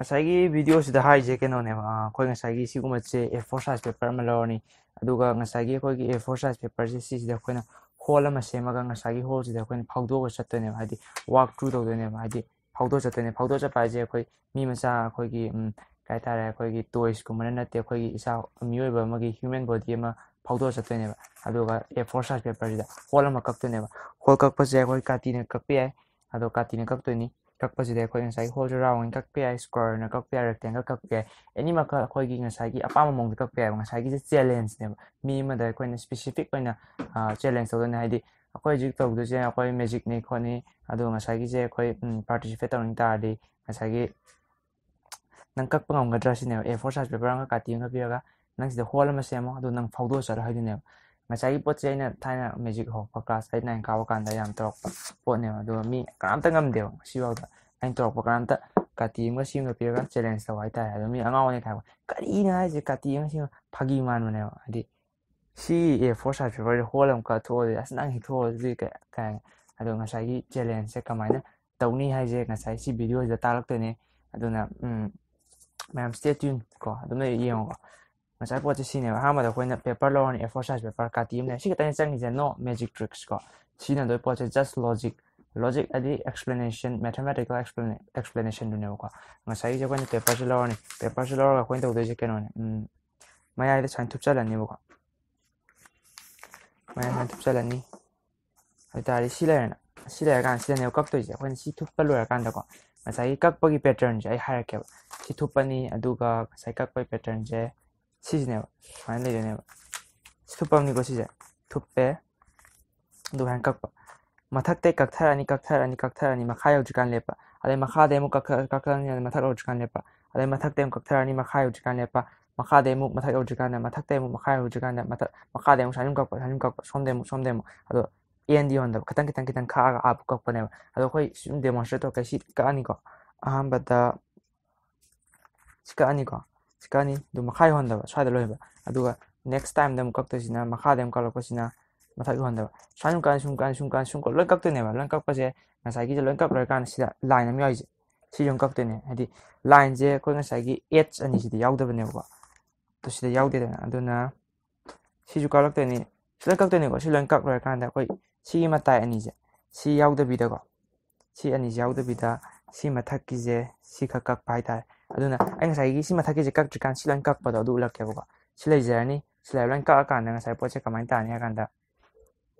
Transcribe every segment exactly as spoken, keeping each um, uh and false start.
ꯉꯁꯥꯏꯒꯤ ꯚꯤꯗꯤꯑꯣꯁꯤꯗ ꯍꯥꯏꯔꯤꯁꯦ ꯀꯩꯅꯣꯅꯦꯕ, ꯑꯩꯈꯣꯏ ꯉꯁꯥꯏꯒꯤ ꯁꯤꯒꯨꯝꯕꯁꯦ ꯑꯦ ꯐꯣꯔ ꯁꯥꯏꯖ ꯄꯦꯄꯔ ꯑꯃ ꯂꯧꯔꯅꯤ꯫ ꯑꯗꯨꯒ ꯉꯁꯥꯏꯒꯤ ꯑꯩꯈꯣꯏꯒꯤ ꯑꯦ ꯐꯣꯔ ꯁꯥꯏꯖ ꯄꯦꯄꯔꯁꯦ ꯁꯤꯁꯤꯗ ꯑꯩꯈꯣꯏꯅ ꯍꯣꯜ ꯑꯃ ꯁꯦꯝꯃꯒ ꯉꯁꯥꯏꯒꯤ ꯍꯣꯜꯁꯤꯗ ꯑꯩꯈꯣꯏꯅ ꯐꯥꯎꯗꯣꯛꯑꯒ ꯆꯠꯇꯣꯏꯅꯦꯕ, ꯍꯥꯏꯗꯤ ꯋꯥꯛ ꯊ꯭ꯔꯨ ꯇꯧꯗꯣꯏꯅꯦꯕ꯫ ꯍꯥꯏꯗꯤ ꯐꯥꯎꯗꯣꯛꯑ ꯆꯠꯇꯣꯏꯅꯦ꯫ ꯐꯥꯎꯗꯣꯛꯑ ꯆꯠꯄ ꯍꯥꯏꯁꯦ ꯑꯩꯈꯣꯏ ꯃꯤ ꯃꯆꯥ, ꯑꯩꯈꯣꯏꯒꯤ ꯀꯩ ꯍꯥꯏꯇꯥꯔꯦ, ꯑꯩꯈꯣꯏꯒꯤ ꯇꯣꯏꯁꯀꯨꯝꯕꯅ ꯅꯠꯇꯦ, ꯑꯩꯈꯣꯏꯒꯤ ꯏꯁꯥ ꯃꯤꯑꯣꯏꯕ ꯑꯃꯒꯤ ꯍ꯭ꯌꯨꯃꯦꯟ ꯕꯣꯗꯤ ꯑꯃ ꯐꯥꯎꯗꯣꯛꯑ ꯆꯠꯇꯣꯏꯅꯦꯕ꯫ ꯑꯗꯨꯒ ꯑꯦ ꯐꯣꯔ ꯁꯥꯏꯖ ꯄꯦꯄꯔꯁꯤꯗ ꯍꯣꯜ ꯑꯃ ꯀꯛꯇꯣꯏꯅꯦꯕ꯫ ꯍꯣꯜ ꯀꯛꯄꯁꯦ ꯑꯩꯈꯣꯏ ꯀꯥꯇꯤꯅ ꯀꯛꯄ ꯌꯥꯏ, ꯑꯗꯣ ꯀꯥꯇꯤꯅ ꯀꯛꯇꯣꯏꯅꯤ꯫ ꯀꯛꯄꯁꯤꯗ ꯑꯩꯈꯣꯏ ꯉꯁꯥꯏꯒꯤ ꯍꯣꯜꯁꯦ ꯔꯥꯎꯟ ꯑꯣꯏꯅ ꯀꯛꯄ ꯌꯥꯏ, ꯁ꯭ꯀ꯭ꯋꯥꯔ ꯑꯣꯏꯅ ꯀꯛꯄ ꯌꯥꯏ, ꯔꯦꯛꯇꯦꯡꯒꯜ ꯀꯛꯄ ꯌꯥꯏ, ꯑꯦꯅꯤ ꯃꯈꯜ ꯑꯩꯈꯣꯏꯒꯤ ꯉꯁꯥꯏꯒꯤ ꯑꯄꯥꯝꯕ ꯃꯑꯣꯡꯗ ꯀꯛꯄ ꯌꯥꯏꯕ꯫ ꯉꯁꯥꯏꯒꯤꯁꯦ ꯆꯦꯂꯦꯟꯖꯅꯦꯕ, ꯃꯤ ꯑꯃꯗ ꯑꯩꯈꯣꯏꯅ ꯁ꯭ꯄꯦꯁꯤꯐꯤꯛ ꯑꯣꯏꯅ ꯆꯦꯂꯦꯟꯖ ꯇꯧꯗꯣꯏꯅꯦ꯫ ꯍꯥꯏꯗꯤ ꯑꯩꯈꯣꯏ ꯍꯧꯖꯤꯛ ꯇꯧꯗꯣꯏꯁꯦ ꯑꯩꯈꯣꯏ ꯃꯦꯖꯤꯛꯅꯤ ꯈꯣꯠꯅꯤ, ꯑꯗꯣ ꯉꯁꯥꯏꯒꯤꯁꯦ ꯑꯩꯈꯣꯏ ꯄꯥꯔꯇꯤꯁꯤꯄꯦꯠ ꯇꯧꯅꯤꯡ ꯇꯥꯔꯗꯤ ꯉꯁꯥꯏꯒꯤ ꯅꯪ ꯀꯛꯄ ꯉꯝꯒꯗ꯭ꯔꯥ ꯁꯤꯅꯦꯕ꯫ ꯑꯦ ꯐꯣꯔ ꯁꯥꯏꯖ ꯄꯦꯄꯔ ꯑꯃꯒ ꯀꯥꯇꯤ ꯑꯃꯒ ꯄꯤꯔꯒ ꯅꯪ ꯁꯤꯗ ꯍꯣꯜ ꯑꯃ ꯁꯦꯝꯃꯣ, ꯑꯗꯨ ꯅꯪ ꯐꯥꯎꯗꯣꯛꯑ ꯆꯠꯂꯣ ꯍꯥꯏꯗꯣꯏꯅꯦꯕ꯫ ꯉꯁꯥꯏꯒꯤ ꯄꯣꯠꯁꯦ ꯑꯩꯅ ꯊꯥꯏꯅ ꯃꯦꯖꯤꯛ ꯍꯧꯔꯛꯄ ꯀ꯭ꯂꯥꯁ ꯑꯩꯠ ꯅꯥꯏꯟ ꯀꯥꯕ ꯀꯥꯟꯗ ꯌꯥꯝ ꯇꯧꯔꯛꯄ ꯄꯣꯠꯅꯦꯕ꯫ ꯑꯗꯨꯒ ꯃꯤ ꯀꯅꯥꯝꯇ ꯉꯝꯗꯦꯕ ꯉꯁꯤꯐꯥꯎꯗ꯫ ꯑꯩꯅ ꯇꯧꯔꯛꯄ ꯀꯅꯥꯝꯇ ꯀꯥꯇꯤ ꯑꯃꯒ ꯁꯦꯝꯒ ꯄꯤꯔꯒ ꯆꯦꯂꯦꯟꯖ ꯇꯧꯕ ꯍꯥꯏꯇꯥꯔꯦ꯫ ꯑꯗꯣ ꯃꯤ ꯑꯉꯥꯎ ꯑꯅꯦ ꯈꯥꯏꯕ, "ꯀꯔꯤꯅꯣ ꯍꯥꯏꯁꯦ, ꯀꯥꯇꯤ ꯑꯃ ꯁꯦꯝꯕ?" ꯐꯥꯒꯤ ꯃꯥꯟꯕꯅꯦꯕ꯫ ꯍꯥꯏꯗꯤ ꯁꯤ ꯑꯦ ꯐꯣꯔ ꯁꯥꯏꯖ ꯄꯦꯄꯔꯁꯦ ꯍꯣꯜ ꯑꯃ ꯀꯛꯊꯣꯛꯑꯗꯤ ꯑꯁ ꯅꯪ ꯍꯦꯛ ꯊꯣꯛꯑꯣ ꯑꯗꯨꯗꯤ ꯀꯩ ꯀꯥꯏꯅ꯫ ꯑꯗꯣ ꯉꯁꯥꯏꯒꯤ ꯆꯦꯂꯦꯟꯖꯁꯦ ꯀꯃꯥꯏꯅ ꯇꯧꯅꯤ ꯍꯥꯏꯁꯦ ꯉꯁꯥꯏ ꯁꯤ ꯚꯤꯗꯤꯑꯣꯁꯤꯗ ꯇꯥꯛꯂꯛꯇꯣꯏꯅꯦ꯫ ꯑꯗꯨꯅ ꯎꯝ, ꯃꯌꯥꯝ stay tune ꯀꯣ, ꯑꯗꯨꯝ ꯌꯦꯡꯉꯣꯀꯣ꯫ ꯉꯁꯥꯏ ꯄꯣꯠꯁꯦ ꯁꯤꯅꯦꯕ꯫ ꯑꯍꯥꯟꯕꯗ ꯑꯩꯈꯣꯏꯅ ꯄꯦꯄꯔ ꯂꯧꯔꯅꯤ, ꯑꯦ ꯐꯣꯔ ꯁꯥꯏꯖ ꯄꯦꯄꯔ ꯀꯥꯇꯤ ꯑꯃ ꯂꯩ꯫ ꯁꯤ ꯈꯛꯇꯅꯤ ꯆꯪꯉꯤꯁꯦ, no magic tricks ꯀꯣ꯫ ꯁꯤꯖꯤꯟꯅꯗꯣꯏ ꯄꯣꯠꯁꯦ just logic, logic ꯍꯥꯏꯗꯤ explanation, mathematical explanation, explanationꯗꯨꯅꯦꯕꯀꯣ꯫ ꯉꯁꯥꯏꯒꯤꯁꯦ ꯑꯩꯈꯣꯏꯅ ꯄꯦꯄꯔꯁꯦ ꯂꯧꯔꯅꯤ꯫ ꯄꯦꯄꯔꯁꯦ ꯂꯧꯔꯒ ꯑꯩꯈꯣꯏꯅ ꯇꯧꯗꯣꯏꯁꯦ ꯀꯩꯅꯣꯅꯦ, ꯎꯝ, ꯃꯌꯥꯏꯗ ꯁꯨꯃꯥꯏꯅ ꯊꯨꯞꯆꯜꯂꯅꯤꯕꯀꯣ꯫ ꯃꯌꯥꯏ ꯁꯨꯃꯥꯏꯅ ꯊꯨꯞꯆꯜꯂꯅꯤ꯫ ꯑꯗꯨ ꯇꯥꯔꯗꯤ ꯁꯤ ꯂꯩꯔꯦꯅ꯫ ꯁꯤ ꯂꯩꯔꯀꯥꯟꯗ ꯁꯤꯗꯅꯦꯕ ꯀꯛꯇꯣꯏꯁꯦ꯫ ꯑꯩꯈꯣꯏꯅ ꯁꯤ ꯊꯨꯞꯄ ꯂꯣꯏꯔꯀꯥꯟꯗꯀꯣ, ꯉꯁꯥꯏꯒꯤ ꯀꯛꯄꯒꯤ patternꯁꯦ ꯑꯩ ꯍꯥꯏꯔꯛꯀꯦꯕ꯫ ꯁꯤ ꯊꯨꯞꯄꯅꯤ, ꯑꯗꯨꯒ ꯉꯁꯥꯏ ꯀꯛꯄꯒꯤ patternꯁꯦ ꯁꯤꯁꯤꯅꯦꯕ, ꯁꯨꯃꯥꯏꯅ ꯂꯩꯗꯣꯏꯅꯦꯕ꯫ ꯁꯤ ꯊꯨꯞꯄꯝꯅꯤꯀꯣ ꯁꯤꯁꯦ, ꯊꯨꯞꯄꯦ, ꯑꯗꯨꯒ ꯍꯥꯏꯅ ꯀꯛꯄ꯫ ꯃꯊꯛꯇꯩ ꯀꯛꯊꯔꯛꯑꯅꯤ, ꯀꯛꯊꯔꯛꯑꯅꯤ, ꯀꯛꯊꯔꯛꯑꯅꯤ, ꯃꯈꯥ ꯌꯧꯗ꯭ꯔꯤꯀꯥꯟ ꯂꯦꯞꯄ꯫ ꯑꯗꯩ ꯃꯈꯥꯗꯩ ꯑꯃꯨꯛ ꯀꯛꯊ-, ꯀꯛꯊꯔꯛꯑꯅꯤ, ꯃꯊꯛ ꯌꯧꯗ꯭ꯔꯤꯀꯥꯟ ꯂꯦꯞꯄ꯫ ꯑꯗꯩ ꯃꯊꯛꯇꯩ ꯑꯃꯨꯛ ꯀꯛꯊꯔꯛꯑꯅꯤ, ꯃꯈꯥ ꯌꯧꯗ꯭ꯔꯤꯀꯥꯟ ꯂꯦꯞꯄ꯫ ꯃꯈꯥꯗꯩ ꯑꯃꯨꯛ ꯃꯊꯛ ꯌꯧꯗ꯭ꯔꯤꯀꯥꯟꯗ, ꯃꯊꯛꯇꯩ ꯑꯃꯨꯛ ꯃꯈꯥ ꯌꯧꯗ꯭ꯔꯤꯀꯥꯟꯗ, ꯃꯊꯛ, ꯃꯈꯥꯗꯩ ꯑꯃꯨꯛ ꯁꯨꯃꯥꯏꯅ ꯁꯨꯝ ꯀꯛꯄ, ꯁꯨꯃꯥꯏꯅ ꯁꯨꯝ ꯀꯛꯄ, ꯁꯣꯝꯗꯩ ꯑꯃꯨꯛ, ꯁꯣꯝꯗꯩ ꯑꯃꯨꯛ꯫ ꯑꯗꯣ ꯑꯦꯟꯗꯤ ꯌꯧꯍꯟꯗꯕ, ꯈꯤꯇꯪ ꯈꯤꯇꯪ ꯈꯤꯇꯪ ꯈꯥꯛꯑꯒ ꯑꯥꯞ ꯀꯛꯄꯅꯦꯕ꯫ ꯑꯗꯣ ꯑꯩꯈꯣꯏ ꯁꯨꯝ demonstrate ꯇꯧꯔꯛꯀꯦ꯫ ꯁꯤ ꯀꯛꯑꯅꯤꯀꯣ꯫ ꯑꯍꯥꯟꯕꯗ ꯁꯤ ꯀꯛꯑꯅꯤꯀꯣ, ꯁꯤ ꯀꯛꯑꯅꯤ, ꯑꯗꯨ ꯃꯈꯥ ꯌꯧꯍꯟꯗꯕ, ꯁ꯭ꯋꯥꯏꯗ ꯂꯣꯏꯕ꯫ ꯑꯗꯨꯒ next timeꯗ ꯑꯃꯨꯛ ꯀꯛꯇꯣꯏꯁꯤꯅ ꯃꯈꯥꯗ ꯑꯃꯨꯛ ꯀꯛꯂꯛꯄꯁꯤꯅ ꯃꯊꯛ ꯌꯧꯍꯟꯗꯕ꯫ ꯁꯨꯃꯥꯏꯅ ꯁꯨꯝ ꯀꯛꯑꯅꯤ, ꯁꯨꯝ ꯀꯛꯑꯅꯤ, ꯁꯨꯝ ꯀꯛꯑꯅꯤ, ꯁꯨꯝ ꯀꯛ-, ꯂꯣꯏ ꯀꯛꯇꯣꯏꯅꯦꯕ꯫ ꯂꯣꯏ ꯀꯛꯄꯁꯦ ꯉꯁꯥꯏꯒꯤꯁꯦ ꯂꯣꯏ ꯀꯛ ꯂꯣꯏꯔꯀꯥꯟꯗ ꯁꯤꯗ line ꯑꯃ ꯌꯥꯎꯔꯤꯁꯦ, ꯁꯤꯁꯨ ꯑꯃꯨꯛ ꯀꯛꯇꯣꯏꯅꯦ꯫ ꯍꯥꯏꯗꯤ ꯂꯥꯏꯟꯁꯦ ꯑꯩꯈꯣꯏ ꯉꯁꯥꯏꯒꯤ ꯑꯦꯠꯁ ꯑꯅꯤꯁꯤꯗ ꯌꯥꯎꯗꯕꯅꯦꯕꯀꯣ, ꯑꯗꯣ ꯁꯤꯗ ꯌꯥꯎꯗꯦꯗꯅ꯫ ꯑꯗꯨꯅ ꯁꯤꯁꯨ ꯀꯛꯂꯛꯇꯣꯏꯅꯤ, ꯁꯤ ꯂꯣꯏ ꯀꯛꯇꯣꯏꯅꯤꯀꯣ꯫ ꯁꯤ ꯂꯣꯏ ꯀꯛ ꯂꯣꯏꯔꯀꯥꯟꯗ ꯑꯩꯈꯣꯏ ꯁꯤꯒꯤ ꯃꯇꯥꯏ ꯑꯅꯤꯁꯦ, ꯁꯤ ꯌꯥꯎꯗꯕꯤꯗꯀꯣ, ꯁꯤ ꯑꯅꯤꯁꯦ ꯌꯥꯎꯗꯕꯤꯗ ꯁꯤ ꯃꯊꯛꯀꯤꯁꯦ ꯁꯤ ꯈꯛ ꯀꯛꯄ ꯍꯥꯏꯇꯥꯔꯦ꯫ ꯑꯗꯨꯅ ꯑꯩ ꯉꯁꯥꯏꯒꯤ ꯁꯤ ꯃꯊꯛꯀꯤꯁꯦ ꯀꯛꯇ꯭ꯔꯤꯀꯥꯟꯗ ꯁꯤ ꯂꯣꯏ ꯀꯛꯄꯗꯣ ꯑꯗꯨ ꯎꯠꯂꯛꯀꯦꯕꯀꯣ꯫ ꯁꯤ ꯂꯩꯖꯔꯅꯤ꯫ ꯁꯤ ꯂꯩꯔ ꯂꯣꯏ ꯀꯛꯑꯀꯥꯟꯗ ꯉꯁꯥꯏ ꯄꯣꯠꯁꯦ ꯀꯃꯥꯏꯅ ꯇꯥꯅꯤ ꯍꯥꯏ ꯀꯥꯟꯗ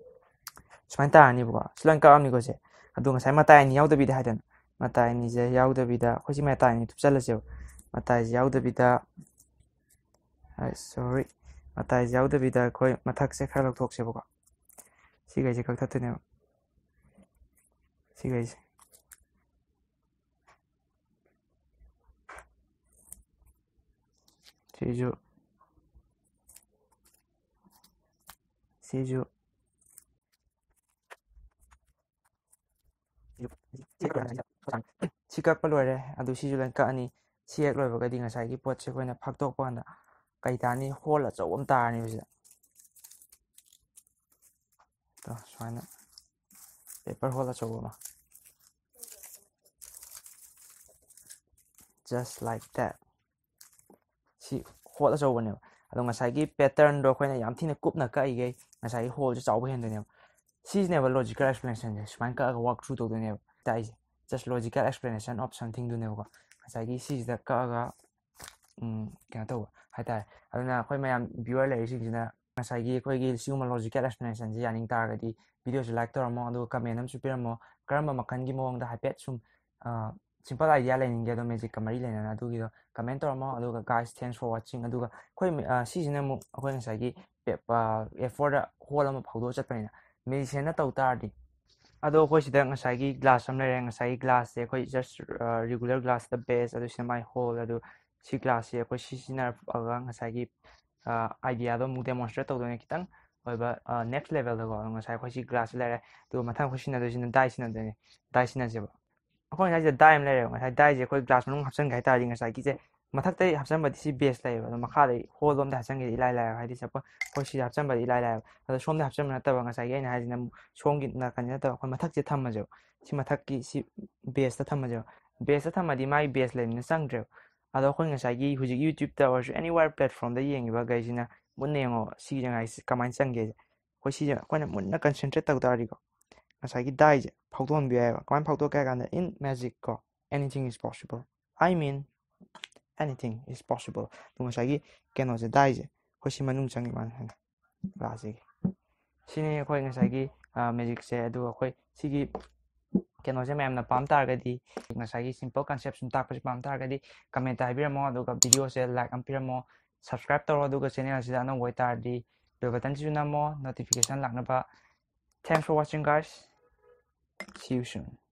ꯁꯨꯃꯥꯏꯅ ꯇꯥꯔꯅꯤꯕꯀꯣ꯫ ꯁꯤ ꯂꯣꯏ ꯀꯛꯑꯝꯅꯤꯀꯣ ꯁꯦ꯫ ꯑꯗꯣ ꯉꯁꯥꯏ ꯃꯇꯥꯏ ꯑꯅꯤ ꯌꯥꯎꯗꯕꯤꯗ ꯍꯥꯏꯗꯅ, ꯃꯇꯥꯏ ꯑꯅꯤꯁꯦ ꯌꯥꯎꯗꯕꯤꯗ ꯑꯩꯈꯣꯏ ꯁꯤ ꯃꯇꯥꯏ ꯑꯅꯤ ꯊꯨꯞꯆꯜꯂꯁꯦꯕ꯫ ꯃꯇꯥꯏꯁꯦ ꯌꯥꯎꯗꯕꯤꯗ, ꯁꯣꯔꯤ, ꯃꯇꯥꯏꯁꯦ ꯌꯥꯎꯗꯕꯤꯗ ꯑꯩꯈꯣꯏ ꯃꯊꯛꯁꯦ ꯈꯔ ꯂꯧꯊꯣꯛꯁꯦꯕꯀꯣ꯫ ꯁꯤꯈꯩꯁꯦ ꯀꯛꯊꯠꯇꯣꯏꯅꯦꯕ, ꯁꯤꯈꯩꯁꯦ꯫ ꯁꯤꯁꯨ, ꯁꯤꯁꯨ꯫ ꯁꯤ ꯀꯛꯄ ꯂꯣꯏꯔꯦ꯫ ꯑꯗꯨ ꯁꯤꯁꯨ ꯂꯣꯏ ꯀꯛꯑꯅꯤ꯫ ꯁꯤ ꯍꯦꯛ ꯂꯣꯏꯕꯒꯗꯤ ꯉꯁꯥꯏꯒꯤ ꯄꯣꯠꯁꯦ ꯑꯩꯈꯣꯏꯅ ꯐꯥꯛꯇꯣꯛꯄ ꯀꯥꯟꯗ ꯀꯩ ꯇꯥꯅꯤ? ꯍꯣꯜ ꯑꯆꯧꯕ ꯑꯃ ꯇꯥꯔꯅꯤꯕ ꯁꯤꯗ꯫ ꯇꯣ, ꯁꯨꯃꯥꯏꯅ ꯄꯦꯄꯔ ꯍꯣꯜ ꯑꯆꯧꯕ ꯑꯃ, just like that꯫ ꯁꯤ ꯍꯣꯜ ꯑꯆꯧꯕꯅꯦꯕ꯫ ꯑꯗꯣ ꯉꯁꯥꯏꯒꯤ ꯄꯦꯇꯔꯟꯗꯣ ꯑꯩꯈꯣꯏꯅ ꯌꯥꯝ ꯊꯤꯅ ꯀꯨꯞꯅ ꯀꯛꯏꯈꯩ ꯉꯁꯥꯏꯒꯤ ꯍꯣꯜꯁꯦ ꯆꯥꯎꯕ ꯍꯦꯟꯗꯣꯏꯅꯦꯕ꯫ ꯁꯤꯁꯤꯅꯦꯕ logical explanationꯁꯦ꯫ ꯁꯨꯃꯥꯏꯅ ꯀꯛꯑꯒ walk through ꯇꯧꯗꯣꯏꯅꯦꯕ ꯇꯥꯛꯏꯁꯦ, just logical explanation of somethingꯗꯨꯅꯦꯕꯀꯣ꯫ ꯉꯁꯥꯏꯒꯤ ꯁꯤꯁꯤꯗ ꯀꯛꯑꯒ, ꯎꯝ, ꯀꯩꯅꯣ ꯇꯧꯕ ꯍꯥꯏꯇꯥꯔꯦ꯫ ꯑꯗꯨꯅ ꯑꯩꯈꯣꯏ ꯃꯌꯥꯝ viewer ꯂꯩꯔꯤꯁꯤꯡꯁꯤꯅ ꯉꯁꯥꯏꯒꯤ ꯑꯩꯈꯣꯏꯒꯤ ꯁꯤꯒꯨꯝꯕ logical explanationꯁꯦ ꯌꯥꯅꯤꯡ ꯇꯥꯔꯒꯗꯤ videoꯁꯦ like ꯇꯧꯔꯝꯃꯣ, ꯑꯗꯨꯒ comment ꯑꯃꯁꯨ ꯄꯤꯔꯝꯃꯣ꯫ ꯀꯔꯝꯕ ꯃꯈꯜꯒꯤ ꯃꯑꯣꯡꯗ ꯍꯥꯏꯐꯦꯠ ꯁꯨꯝ, ꯑ, simple idea ꯂꯩꯅꯤꯡꯒꯦ ꯑꯗꯣ magicꯀ ꯃꯔꯤ ꯂꯩꯅꯅ, ꯑꯗꯨꯒꯤꯗꯣ comment ꯇꯧꯔꯝꯃꯣ꯫ ꯑꯗꯨꯒ guys, thanks for watching꯫ ꯑꯗꯨꯒ ꯑꯩꯈꯣꯏ, ꯑ, ꯁꯤꯁꯤꯅ ꯑꯃꯨꯛ ꯑꯩꯈꯣꯏ ꯉꯁꯥꯏꯒꯤ ꯄꯦꯞ-, ꯑ, ꯑꯦ ꯐꯣꯔꯗ ꯍꯣꯜ ꯑꯃ ꯐꯧꯗꯣꯛꯑ ꯆꯠꯄꯅꯤꯅ, magicianꯅ ꯇꯧ ꯇꯥꯔꯗꯤ, ꯑꯗꯣ ꯑꯩꯈꯣꯏ ꯁꯤꯗ ꯉꯁꯥꯏꯒꯤ glass ꯑꯃ ꯂꯩꯔꯦ꯫ ꯉꯁꯥꯏꯒꯤ glassꯁꯦ ꯑꯩꯈꯣꯏ just, ꯑ, regular glassꯇ base, ꯑꯗꯨ ꯁꯤꯅ ꯃꯥꯏ ꯍꯣꯜ꯫ ꯑꯗꯨ ꯁꯤ glassꯁꯦ ꯑꯩꯈꯣꯏ ꯁꯤ ꯁꯤꯖꯤꯟꯅꯔꯒ ꯉꯁꯥꯏꯒꯤ, ꯑ, ideaꯗꯣ ꯑꯃꯨꯛ demonstrate ꯇꯧꯗꯣꯏꯅꯦ ꯈꯤꯇꯪ ꯑꯣꯏꯕ, ꯑ, next levelꯗꯀꯣ꯫ ꯑꯗꯣ ꯉꯁꯥꯏ ꯑꯩꯈꯣꯏ ꯁꯤ glass ꯂꯩꯔꯦ꯫ ꯑꯗꯨꯒ ꯃꯊꯪ ꯑꯩꯈꯣꯏ ꯁꯤꯖꯤꯟꯅꯗꯣꯏꯁꯤꯅ die ꯁꯤꯖꯤꯟꯅꯗꯣꯏꯅꯦ꯫ Die ꯁꯤꯖꯤꯟꯅꯁꯦꯕ꯫ ꯑꯩꯈꯣꯏ ꯉꯁꯥꯏꯁꯤꯗ die ꯑꯃ ꯂꯩꯔꯦꯕ꯫ ꯉꯁꯥꯏ dieꯁꯦ ꯑꯩꯈꯣꯏ glass ꯃꯅꯨꯡ ꯍꯥꯞꯆꯤꯟꯒꯦ ꯍꯥꯏ ꯇꯥꯔꯗꯤ ꯉꯁꯥꯏꯒꯤꯁꯦ ꯃꯊꯛꯇꯩ ꯍꯥꯞꯆꯤꯟꯕꯗꯤ ꯁꯤ base ꯂꯩꯌꯦꯕ, ꯑꯗꯣ ꯃꯈꯥꯗꯩ ꯍꯣꯜ ꯂꯣꯝꯗ ꯍꯥꯞꯆꯤꯟꯒꯦꯗꯤ ꯏꯂꯥꯏ ꯂꯥꯏꯌꯦꯕ꯫ ꯍꯥꯏꯗꯤ ꯁꯄꯣ-, ꯑꯩꯈꯣꯏ ꯁꯤꯗ ꯍꯥꯞꯆꯤꯟꯕꯗꯤ ꯏꯂꯥꯏ ꯂꯥꯏꯌꯦꯕ꯫ ꯑꯗꯣ ꯁꯣꯝꯗ ꯍꯥꯞꯆꯤꯟꯕ ꯅꯠꯇꯕ, ꯉꯁꯥꯏꯒꯤ ꯑꯩꯅ ꯍꯥꯏꯁꯤꯅ ꯑꯃꯨꯛ ꯁꯣꯝꯒꯤ ꯅꯥꯀꯟꯗ ꯅꯠꯇꯕ ꯑꯩꯈꯣꯏ ꯃꯊꯛꯁꯦ ꯊꯝꯃꯁꯦꯕ꯫ ꯁꯤ ꯃꯊꯛꯀꯤ ꯁꯤ baseꯇ ꯊꯝꯃꯁꯦꯕ꯫ ꯕꯦꯁꯇ ꯊꯝꯃꯗꯤ ꯃꯥꯒꯤ ꯕꯦꯁ ꯂꯩꯕꯅꯤꯅ ꯆꯪꯗ꯭ꯔꯦꯕ꯫ ꯑꯗꯣ ꯑꯩꯈꯣꯏ ꯉꯁꯥꯏꯒꯤ ꯍꯧꯖꯤꯛ YouTube-ꯇ ꯑꯣꯏꯔꯁꯨ anywhere platform-ꯗ ꯌꯦꯡꯉꯤꯕ ꯒꯩꯁꯤꯅ ꯃꯨꯟꯅ ꯌꯦꯡꯉꯣ, ꯁꯤꯁꯦ ꯉꯥꯏꯁꯦ ꯀꯃꯥꯏꯅ ꯆꯪꯒꯦꯁꯦ꯫ ꯑꯩꯈꯣꯏ ꯁꯤꯁꯦ ꯑꯩꯈꯣꯏꯅ ꯃꯨꯟꯅ concentrate ꯇꯧ ꯇꯥꯔꯗꯤꯀꯣ, ꯉꯁꯥꯏꯒꯤ ꯗꯥꯏꯁꯦ ꯐꯥꯎꯗꯣꯛꯍꯟꯕ ꯌꯥꯏꯑꯕ꯫ ꯀꯃꯥꯏꯅ ꯐꯥꯎꯗꯣꯛꯀꯦ ꯍꯥꯏ ꯀꯥꯟꯗ, "In magic" ꯀꯣ, "Anything is possible." I mean, anything is possible. ꯑꯗꯣ ꯉꯁꯥꯏꯒꯤ ꯀꯩꯅꯣꯁꯦ, ꯗꯥꯏꯁꯦ ꯑꯩꯈꯣꯏ ꯁꯤ ꯃꯅꯨꯡ ꯆꯪꯉꯤ ꯃꯥꯅ ꯍꯥꯏꯅ ꯒ꯭ꯂꯥꯁꯁꯤꯒꯤ꯫ ꯁꯤꯅꯤ ꯑꯩꯈꯣꯏ ꯉꯁꯥꯏꯒꯤ ꯃꯦꯖꯤꯛꯁꯦ꯫ ꯑꯗꯨꯒ ꯑꯩꯈꯣꯏ ꯁꯤꯒꯤ ꯀꯩꯅꯣꯁꯦ ꯃꯌꯥꯝꯅ ꯄꯥꯝ ꯇꯥꯔꯒꯗꯤ ꯉꯁꯥꯏꯒꯤ simple concept ꯁꯨꯝ ꯇꯥꯛꯄꯁꯦ ꯄꯥꯝ ꯇꯥꯔꯒꯗꯤ comment-ꯇ ꯍꯥꯏꯕꯤꯔꯝꯃꯣ, ꯑꯗꯨꯒ video-ꯁꯦ like ꯑꯃ ꯄꯤꯔꯝꯃꯣ, subscribe ꯇꯧꯔꯣ, ꯑꯗꯨꯒ channel ꯑꯁꯤꯗ ꯑꯅꯧꯕ ꯑꯣꯏꯇꯥꯔꯗꯤ bell button-ꯁꯤꯁꯨ ꯅꯝꯃꯣ, notification ꯂꯥꯛꯅꯕ꯫ Thanks for watching, guys. See you soon.